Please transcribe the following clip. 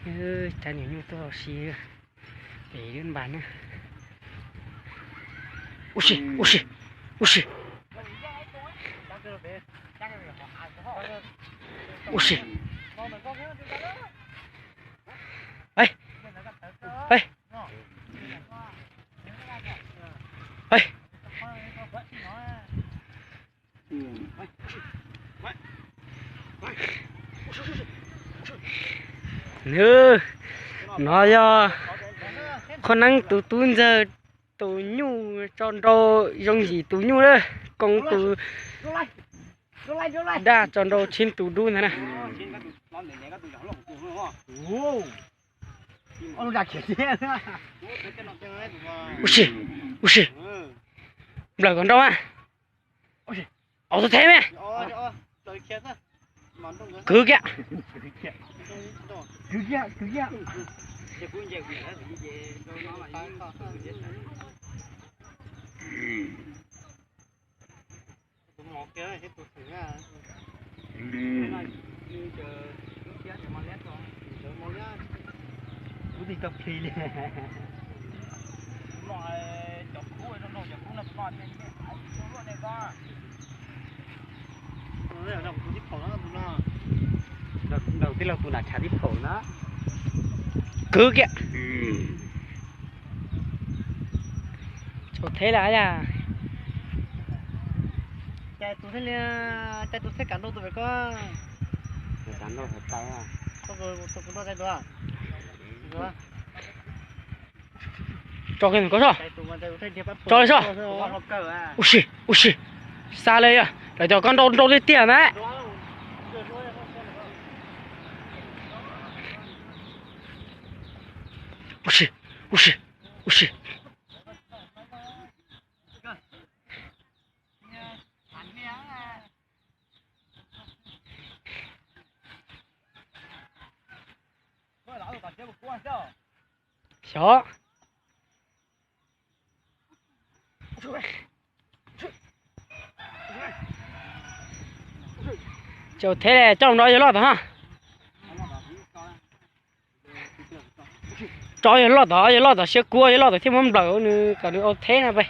Cov niam nyuj tuaj si pem lub npas na. Ua si, ua si, ua si. Ua si. Ê, ê, ê. Nws, no yog qhua neeb tus tub ntxawg tus nyuj tso nrau zoo yim tus nyuj na, koo tus daj tso nrau tsib tus dub ntag na. Ua si, ua si. Nplawm kom nrau mas. Aus tus theb me. Kwv kiag. Kuv tig tau plig li. Nraug tij laug tus nam tshav tib phaum na. Kwv kiag. Tsaus theb lawm yog. Cais tus thiaj li, cais tus thiaj kam nrau tus pem ko. Tso kiag tus ko sob. Tso li sob. Ua si, ua si. Xa li yog lawv cov ko nrau nrau tiag tiag na. Ua si, ua si, ua si. Xyov. Tsaus theb coj nrau yawg loj tom no. Tso yawg loj tom, yawg loj tom siab kub, yawg loj tom thiaj muab nplawm nws kom nws ua theb na peb.